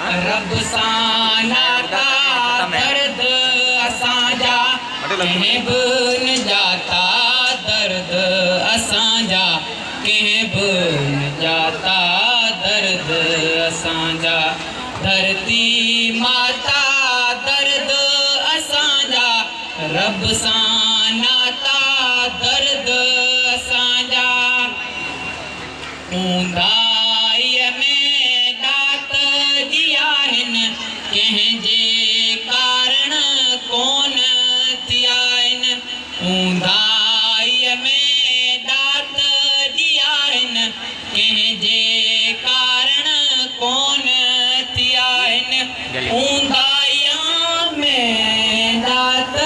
رب سان ناتا درد اسان جا، ڪنهن به نه ڄاتا درد اسان جا، ڪنهن به نه ڄاتا درد اسان جا. ڌرتي ماتا درد اسان جا، رب سان ناتا درد اسان جا. اونداهيءَ ۾ ڏات جي آهن، ڪنهن جي ڪارڻ ڪونه ٿيا آهن. اونداهيءَ ۾ ڏات جي آهن، ڪنهن جي ڪارڻ ڪونه ٿيا آهن. اونداهيءَ ۾ ڏات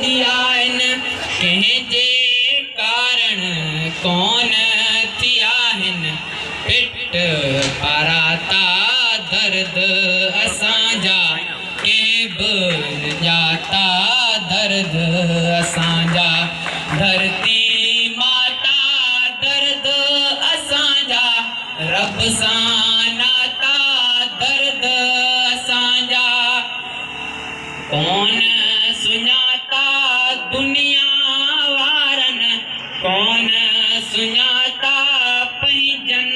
جي آهن، ڪنهن جي ڪارڻ ڪونه ٿيا آهن. پٽ پاراتا درد اسان جا، ڪنهن به نه ڄاتا درد اسان جا. ڌرتي ماتا درد اسان جا، رب سان ناتا درد اسان جا. ڪونه سڃاتا دنيا وارن، ڪونه سڃاتا پنهنجن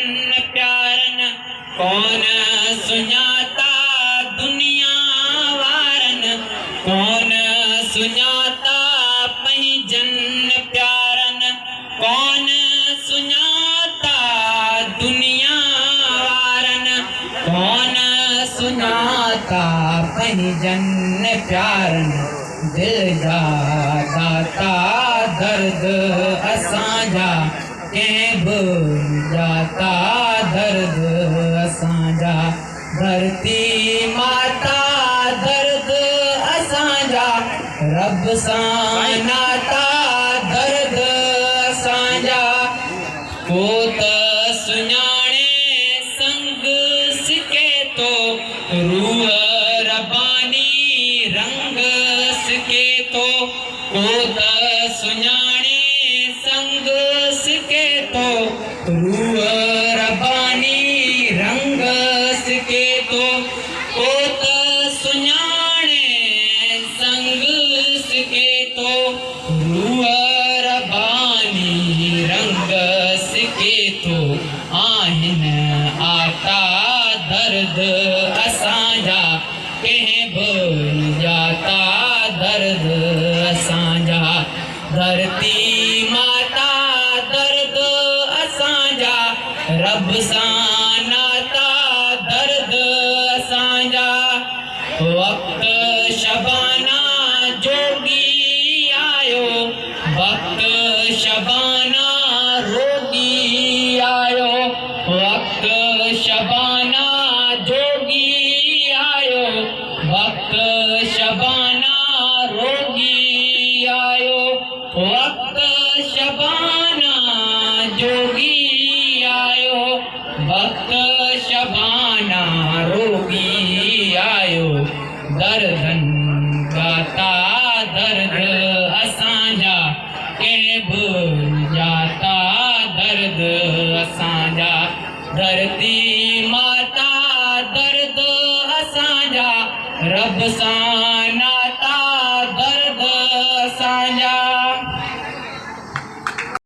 پيارن، ڪونه سڃاتا دنيا وارن، ڪونه سڃاتا پنهنجن پيارن، ڪونه سڃاتا دنيا وارن، ڪونه سڃاتا پنهنجن پيارن. دل جا داتا درد اسان جا، ڪنهن به نه ڄاتا درد اسان جا. ڌرتي ماتا درد اسان جا، رب سان ناتا درد اسان جا. ڪو ته سڃاڻي سنگ سڪي ٿو، روح رباني رنگ سڪي ٿو. ڪو ته سڃاڻي سنگ سڪي ٿو، روح رباني رنگ سڪي ٿو. ڪو ته سڃاڻي سنگ سڪي ٿو، روح رباني رنگ سڪي ٿو. آهن آتا درد اسان جا، ڪنهن به نه ڄاتا درد اسان جا. ڌرتي ماتا درد اسان جا، رب سان ناتا درد اسان جا. وقت شبانا جوڳي آيو، وقت شبانا روڳي آيو، وقت شبانا جوڳي آيو، وقت شبانا روڳي آيو، وقت شبانا جوڳي آيو، وقت شبانا روڳي آيو. دردن ڳاتا درد اسان جا، ڪنهن به نه ڄاتا درد اسان جا. ڌرتي ماتا درد اسان جا، رب سان